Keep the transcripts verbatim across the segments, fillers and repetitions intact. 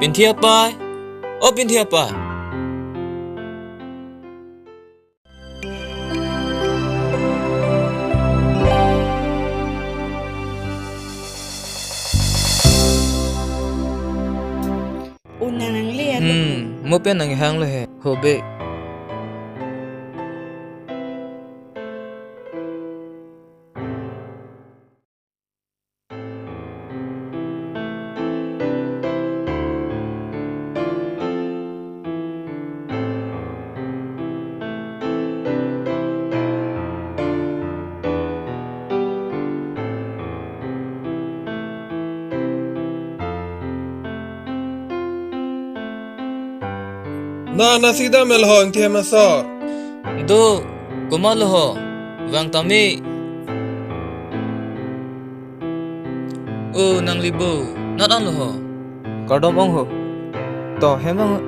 Pinthi apai, o Pinthi apai. O nang nangle alo. Hmm, mo pen nanghanglo he, ho be. Na, na si dam el ho, Ingthem asor. Do, komatlo ho, vang tame. O, nangli bo, nat anlo ho. Kardom ong ho. To, hem nang.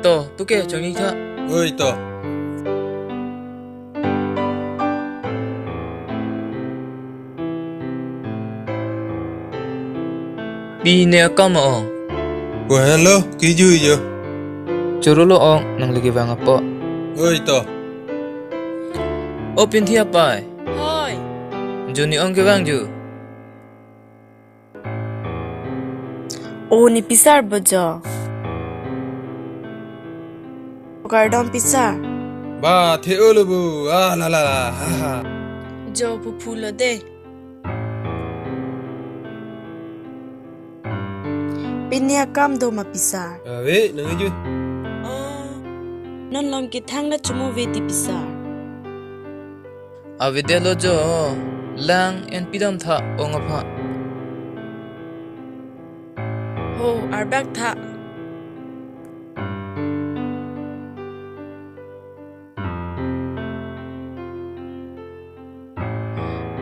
To, puke chongji tha. Oi, to. Pi ne akam ong. Ko henlo, kejui jo. Chorolo ong, nangli kevang apot. Oi to. O Pinthi apai. Hoi. Jo ne ong kevang jo. O ne pisar bo jo. Kardom pisar. Ba, the-olo bo. Ah, la, la, la. Ha, ha. Jo phuphu lo de. Pine akam do ma pisar? Ave, nangkejui. Oh, non lom kethang na chomo ave ti pisar. Avedetlo jo, lang en pidam tha ong aphan. Ho, arbak tha.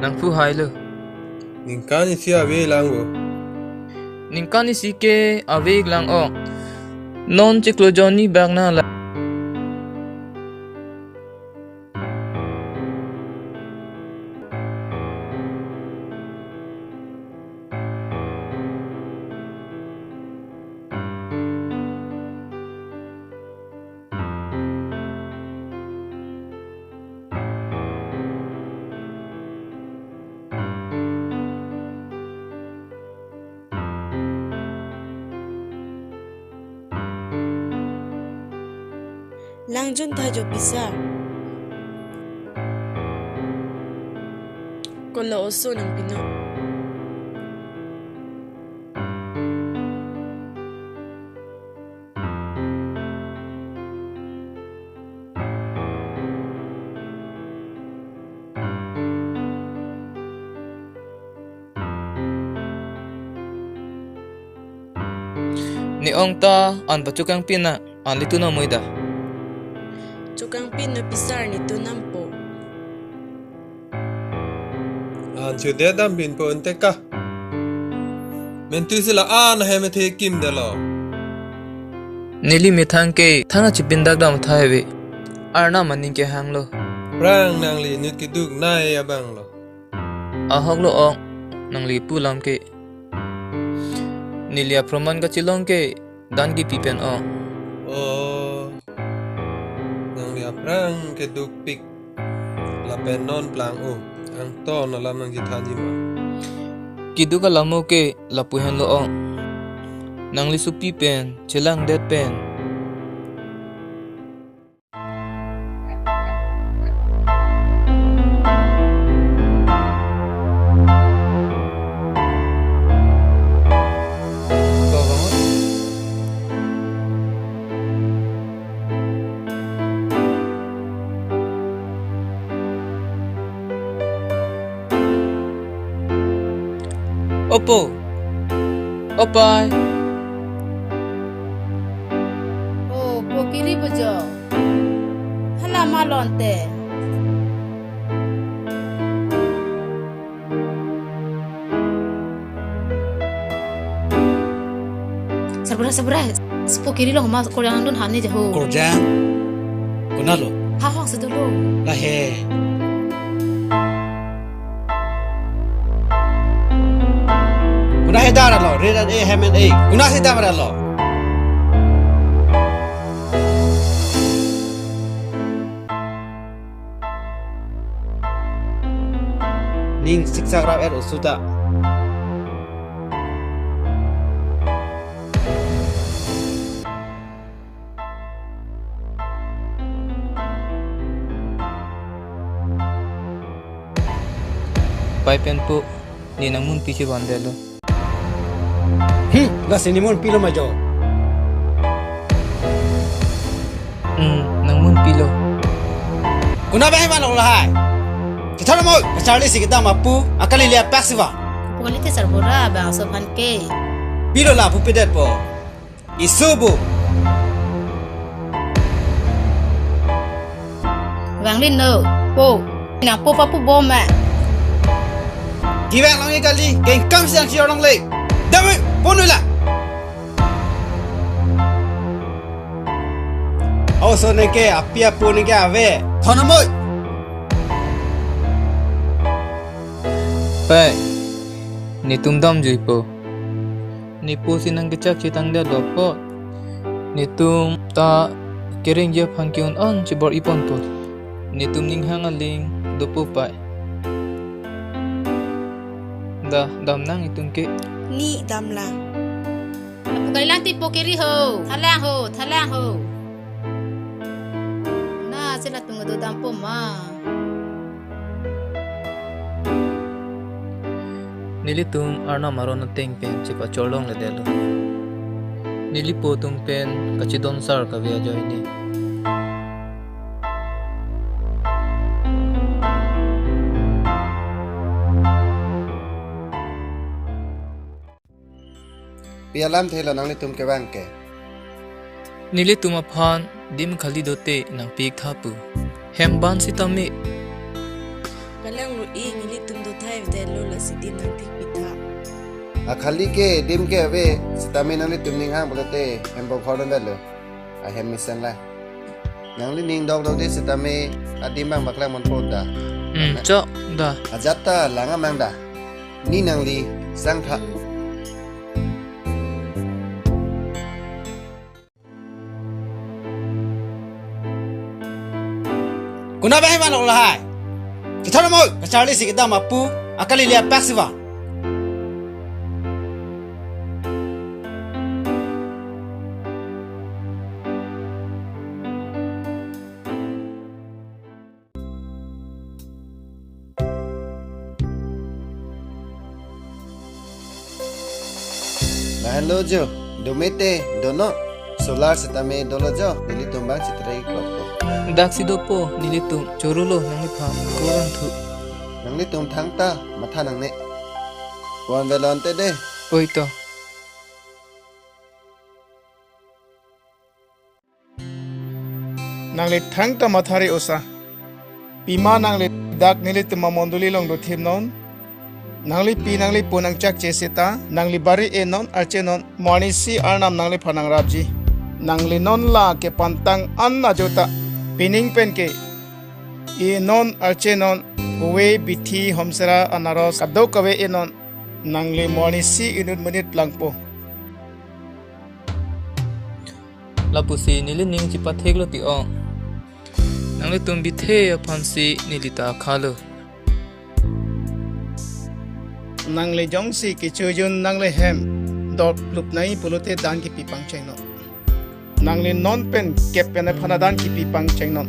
Nangphu hailo. Ningkan isi ave lang bo. Ningkan isi ke ave lang ong. Non chiklo jonni bak na la. Lang jun tha jo pisar. Kolo oso nang pino. Ne ong ta an pachukang pin na, an litu na mui da. Chukang pin no pisar, ne tu nampo. An chude dam pin po ente ka. Mentu sila an hem the kim dalo. Neli methang ke thana chipin dak dam tha heve. Arnam aning kehanglo. Prang nangli inut keduk nai abang lo. Ahok lo ong, nangli pu lam ke. Neli aproman kachelong ke dan kipi pen ong. Oh, nangli aphrang kedukpik lapen non plang o, angton alam nangkethanji ma? Keduk alam o ke lapu henlo ong. Nangli sopi pen, chelangdet pen. Opo. Opai. O, po kiri bojo. Hala malon te. Sabra, sabra. Si po kiri lo ma korjang dun hane jaho. Korjang. Konatlo? Ha hong si dolo. Lahe. Rahe dar alo, re dan e hem en e. Kuna si dam alo. Ning siksak rap er usuta. Pai pen po, ne nangmun pi si van detlo. Hmm, lasi ne mun pilo ma jo. Hmm, nangmun pilo. Kuna bang man lo lahai. Kithar mo, kacharli si kedam apu, akali le apak si va. Apu kali te sarbura bang so phan ke. Pilo la apu pedetpo. Isu bu. Vangli no, po. Nang po papu bom ma. Kevang long kali, kengkam siang si orang le. Dam, po nu la. Aso neke api apu neke ave. Thon amoi. Pai, netum damjuipo. Ne po si nangkechak chetang detlo po. Netum ta kereng je aphan ke-un an chibor-i ponpo. Netum ninghang aling dopo pai. Da, dam nang itum ke. Ne dam la. Apu kali lang ti po kiri ho. Thalang ho, thalang ho. Na, sila tum do dampo ma. Nelitum Arnam aron ateng pen chepachor longledetlo. Neli po atum pen kachidon sar kave ajoine. Pi alamthe lo nanglitum kevang ke? Nelitum aphan dim khali dote nangpik tha pu. Hem ban sitame. Kalang lo e, nelitum do thai vede lo, lasi dim nangpik pi tha. Akhali ke dim ke ave, sitame nanglitum ninghang pulote hem bok hor lo. Ahem mesen la. Nangli ning dok dok di sitame adim bang baklang mon po da. Hmm, chok da. Ajat ta lang amang da. Ne nangli sang tha. Kuna bang man lo lahai. Kithar mo, kacharli si kedam apu, akali le apak si va. Lahenlo jo, domete, dono, solar sitame dolo jo, nelitum bang chitrai klok ko. Dak si dopo, nelitum, choro lo, nangliphan, kurang thu. Nanglitum thangta, matha nangne. Wan velon te de. Oi to. Nangli thangta mathari osa. Pima nangli dak nelitum amondoli along dothip non. Nangli pi nangli po nangchak che seta, nangli bari e non arche non, mo arnisi Arnam nangliphan nangrapji. Nangli non la kepantang an ajo ta, pining pen ke e non arche non, kove bithi homsera anaros kadokave e non, nangli mo arnisi inut menit langpo. Lapusi neli ning chipathek lo ti ong. Nanglitum bithe aphansi neli ta khalo. Nangli jongsi kechojun nangli hem dok lup nai pulote dan kipi pangcheng non. Nangli non pen kep pen aphan adan kipi pangcheng non.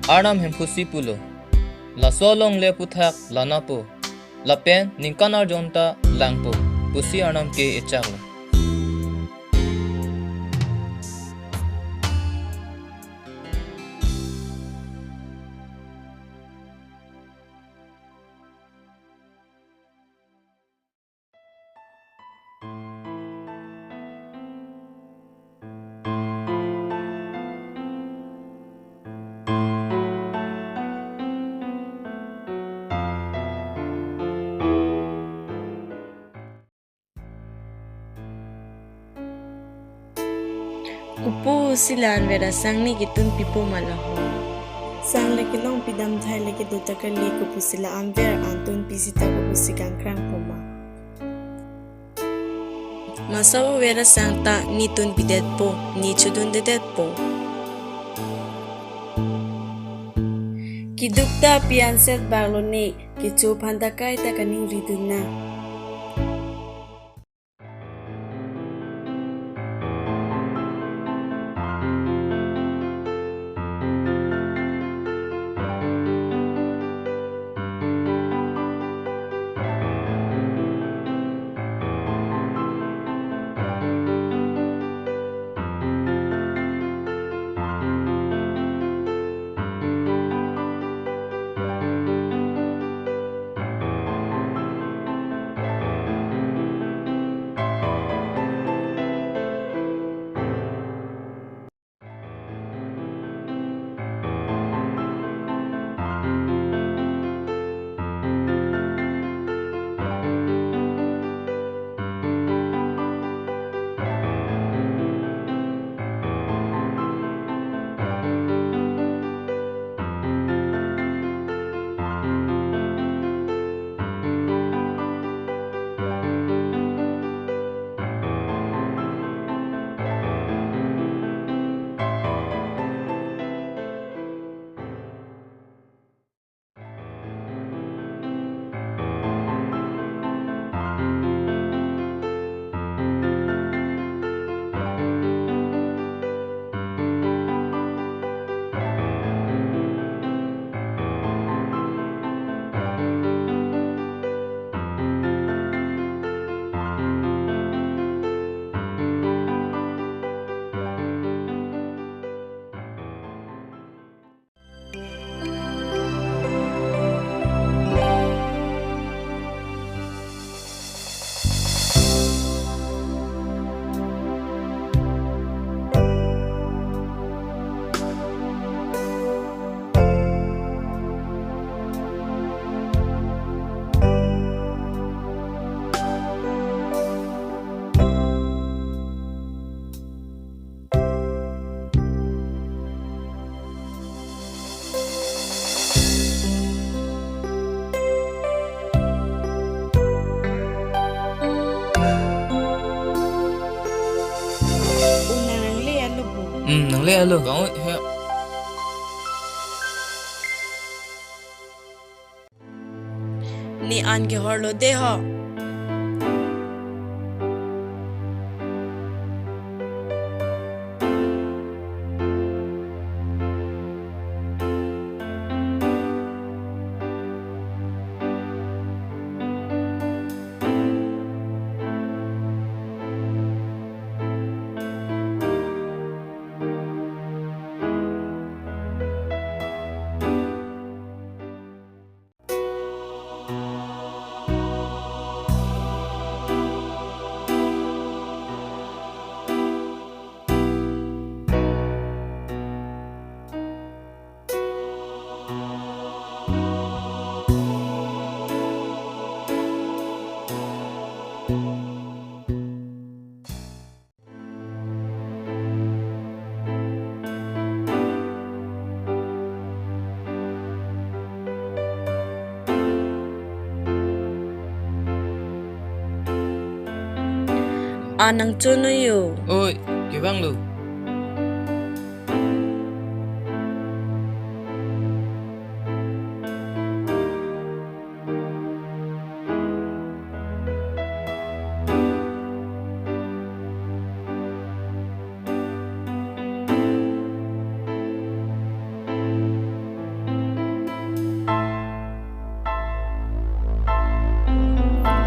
Arnam hemphu si pulo. Laso along le aputhak lana po. Lapen ningkan arjon ta langpo. Pusi Arnam ke echak lo. Kopusi la-an vera sang ne ketun pipo ma laho. Sang le kelongpi dam thai le kedo ta kali, kopusi la-an ver an tun pi sita kopusi kangkrang poma. Masa o vera sang ta ne tunpidetpo, ne chodundedetpo. Keduk ta pi an set bak lo ne, kecho aphan ta kaita kaningri dun nang. Unang nangle alo po. Hmm, nangle alo. Bang, he. Ne an kehorlo de ho. An nangchonoi yo. Oi, kevang lo.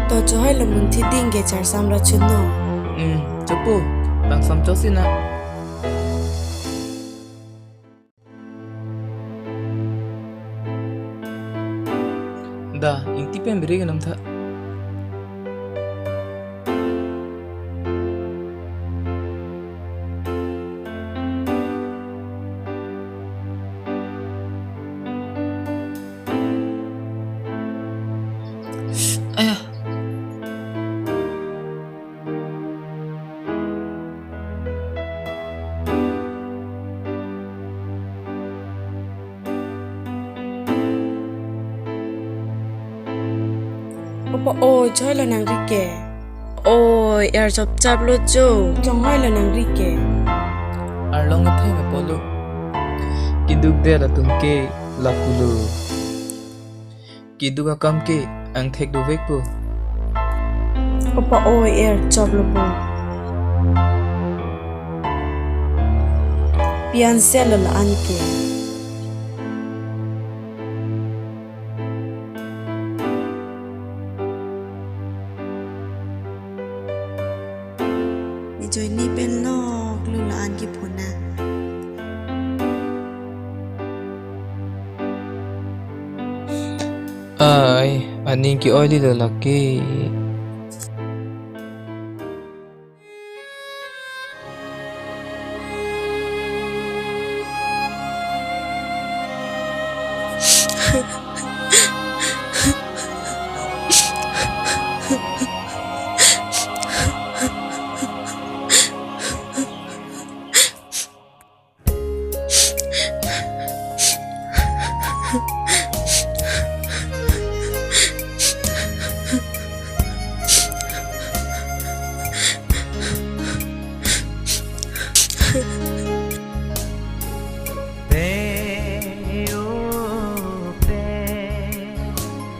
To chohai lo, munthi ding ke charsam ra chun no. Hmm, chopo, tangsam chosi na. Da, Ingti pen biri kenam tha. Aya. Mo o, joilo nangri ke. Oi, er chop chap lo jo. Jonghoilo nangri ke. Arlong atheng apotlo. Kedukdet atum ke lapulo. Keduk akam ke angthek dovekpo. Opa oi, er choplo po. Pian selo la-an ke. Nejoine pen lok lo la-an ke phone na. Ai, aning ke-oilelo lake.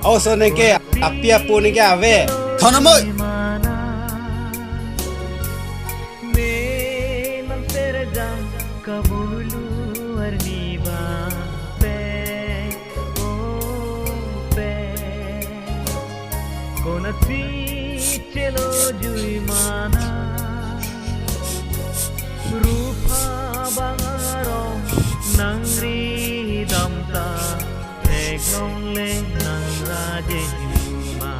Aoso neke, api apo neke ave. Thon amoi. Melam terjang kabulu arni bape, o pe. Konatsi chelo jui mana. Rupa bang arong nangri damta. Theklongle nang raje juma.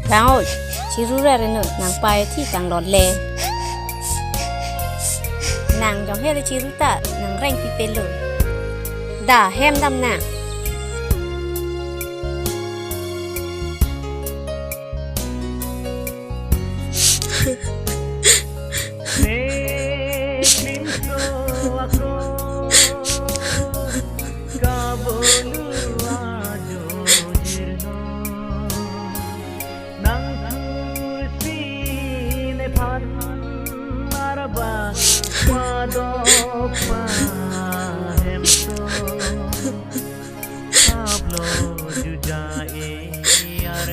Bang oi, chiru ra reno, nangpei thi tanglo le. Nang jonghe le chiru ta, nang reng pipelo. Da, hem dam nang.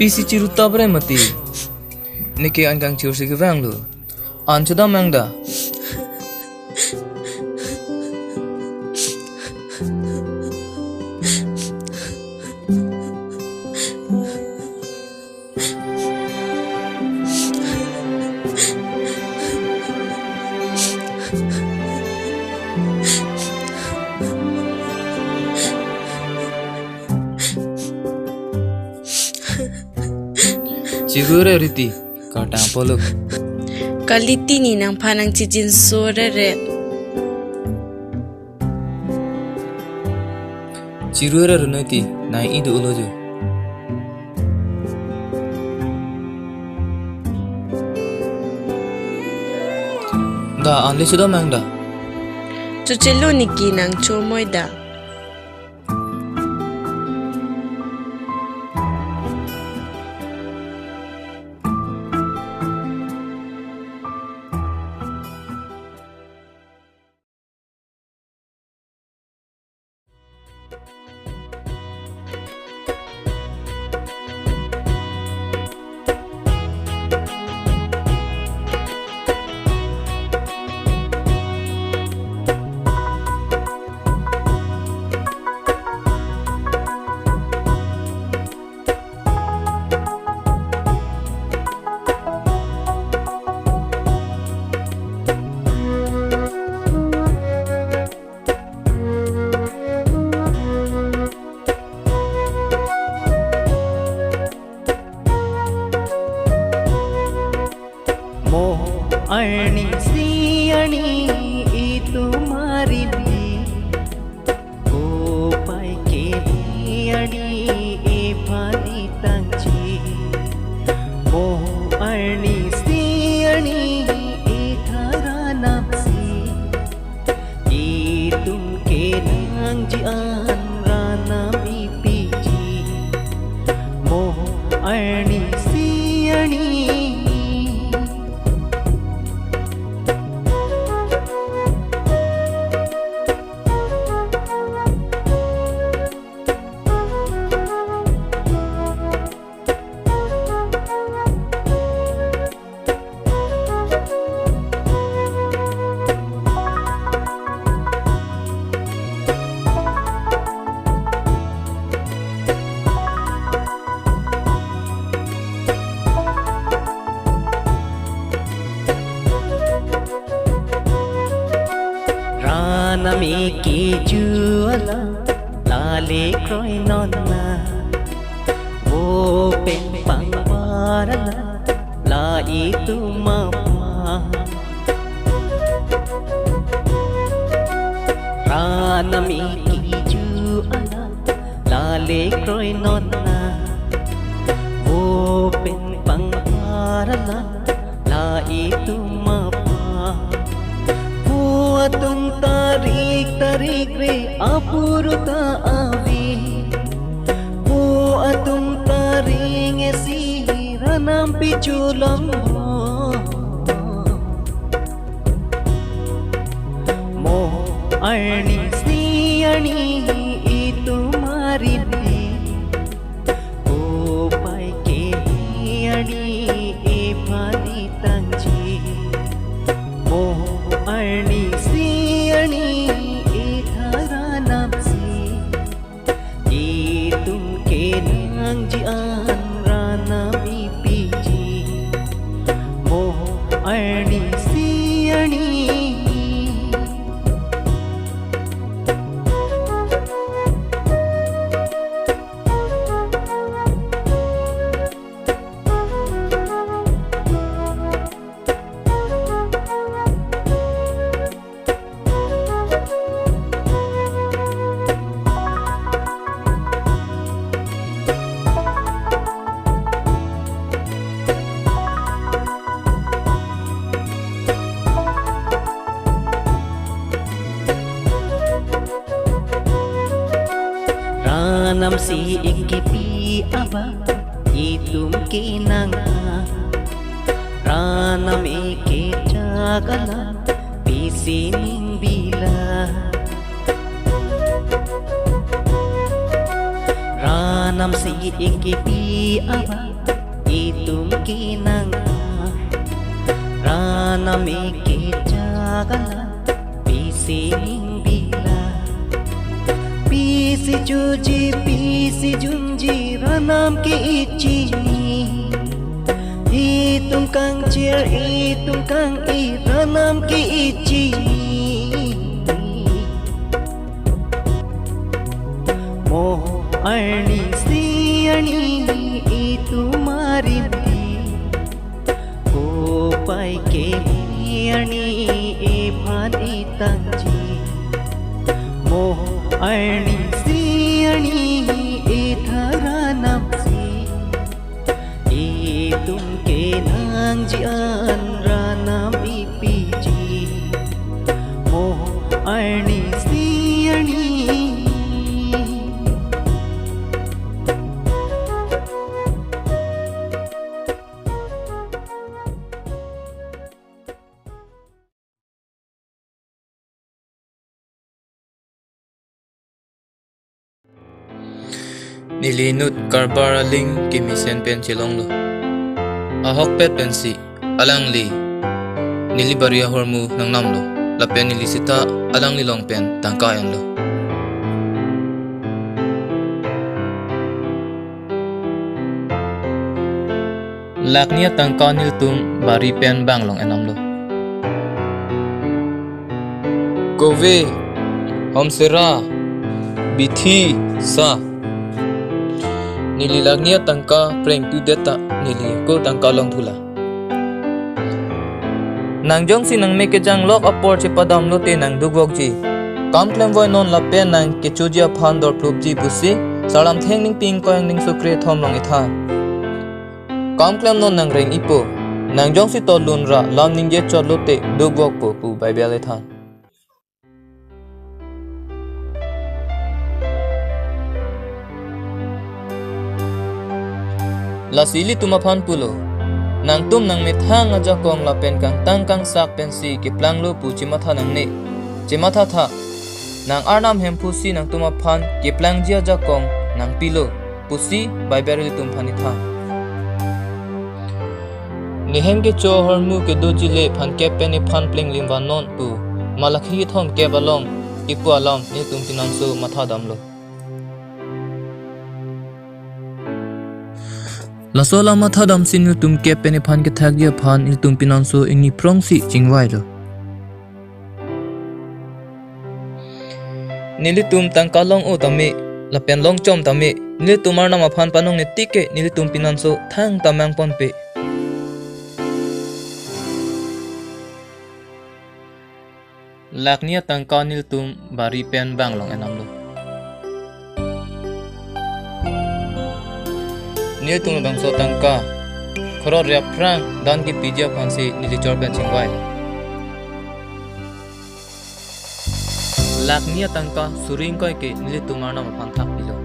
Pisi chiru tap re mati. Neke an kangchirsi kevang lo. An chodam mang da. Chiru re riti, kartang polo. Kali tini nangphan nangchijinso re re. Chiru re reno ti, nang idu ulo jo. Da, anle sudah mang da. Chuchelo niki nang chomoi da. Itum kenangji an ranam ipiji, mo arnisi arni. Ranam eke ju alam lale kroinon na, vo pen pangvar alam la itum aphan. Ranam eke ju alam lale kroinon na, vo pen pangvar alam la itum aphan. Vo atum tarik tarik re apuru ta ave, vo atum tarik esi ranam pichu longlo. Mo arnisi arni itum arideng, upai kehini arni iphan itangji. Mo arnisi arni ithara namsi, itum kenangji an ranam ipiji, mo arnisi arni. Ranam si ikipi aba itum kenang a, ranam eke chak alam pisi ning bila. Ranam si ikipi aba itum kenang a, ranam eke chak alam pisi ning bila. Pisi choji, pisi junji, ranam ke-iji ni. Itum kangchir, itum kang-i, ranam ke-iji ni. Mo arnisi arni itum arideng, upai kehini arni iphan itangji. Mo arnisi arni ithara namsi, itum kenangji an ranam ipiji, mo arnisi arni. Neli inut karbar aling kemesen pen chelonglo. Ahokpet pensi alangli neli bari ahormu nangnamlo, lapen neli sita alangli along pen tangka enlo. Lakni atangka nelitum bari pen bang along enamlo. Kove, homsera, bithi, sa. Neli lakni atangka preng tudet ta neli ko tangka longthulo. Nang jongsi nangmek kejang lok apor chepadam lote nang dukvokji. Kam klemvoi non lapen nang kechoji aphan dorplupji pusi Sarlamtheng ningping koyang ning sukre thom along itha. Kam klem non nang reng-ipo. Nang jongsi tolun ra lam ningje chot lote dukvokpo pu Bible itha. Lasi ilitum aphan pulo, nangtum nangmethang ajakong lapen kangtang kangsak pensi keplanglo pu chematha nangne. Chematha tha, nang Arnam Hemphu si nangtum aphan keplangji ajakong nangpilo pusi Bible ilitum aphan nitha. Nehem kecho ahormu kedoji le aphan kep pen nephan plenglim vannon pu Malakhi kethom kep along kipu alam nelitum pinanso mathadamlo. Laso alam mathadamsi nelitum kep pen nephan kethakji aphan nelitum pinanso ingni prongsi chingvailo. Nelitum tangka long-o tame, lapen longchom tame, nelitum Arnam aphan panongne tik ke nelitum pinanso thangta mangponpe. Lakh ni atangka nelitum bari pen bang long enamlo. Nelitum labangso atangka khrori aphrang dan kepiji aphansi neli chor pen chingvai. Lakh ni atangka suri ingkoi ke nelitum Arnam aphan thakpilo.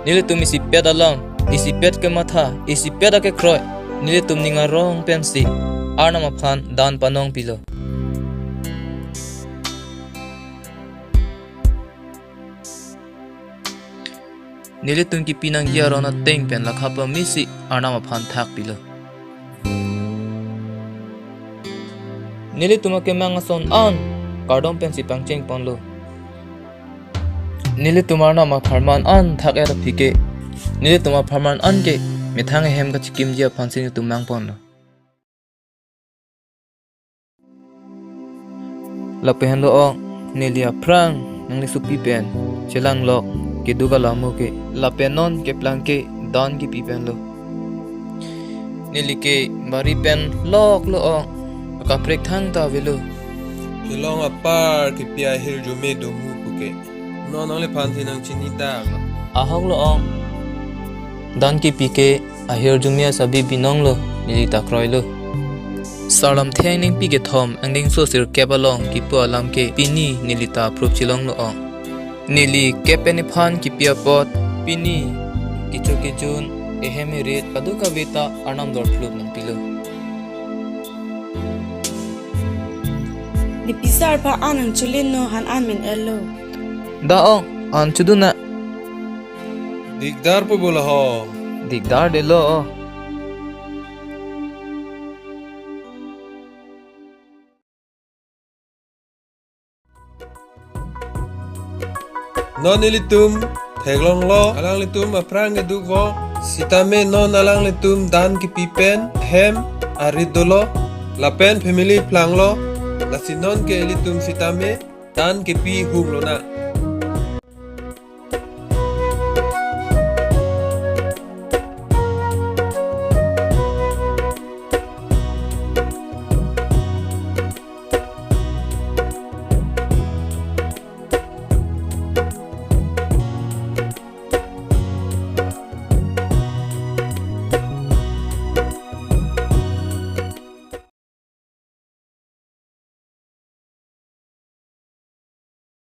Nelitum isipet alam, isipet kematha, isipet akekroi, nelitum ning arong pensi Arnam aphan dan panongpilo. Nelitum kepi nangji aron ateng pen lakha pamesi Arnam aphan thakpilo. Nelitum akemang ason an kardom pensi pangchengponlo. Nelitum Arnam apharman an thak-et aphi ke, nelitum apharman an ke methang ehem kachikimji aphansi nelitum mangponlo. Lapu henlo ong, neli aphrang nangli sopi pen chelanglok keduk alam ke, lapen non keplang ke dan kepi penlo. Neli ke bari pen loklo ong, akaprek thangta avelo. Kelong apar kepi ahirjume domu puke, non nangliphan si nangchini ta. Ahoklo ong, dan kepi ke ahirjume asabi binonglo, neli ta kroilo. Sarlamthe angdengpi kethom angdengso sirkep along kipu alam ke pini neli ta aprup chelonglo ong. Neli kep pen nephan kepi apot pini kecho kejun, ehem erit, kadokave ta Arnam dorphlup nangpilo. Dipisar pha an nangchulin no, han an men-etlo. Da ong, an chudun na. Dikdar po bola ho. Dikdar delo. Non ilitum theklonglo, alanglitum aphrang keduk vo, sitame non alanglitum dan kepi pen hem arit dolo, lapen family planglo, lasi non ke ilitum sitame dan kepi hum lonang.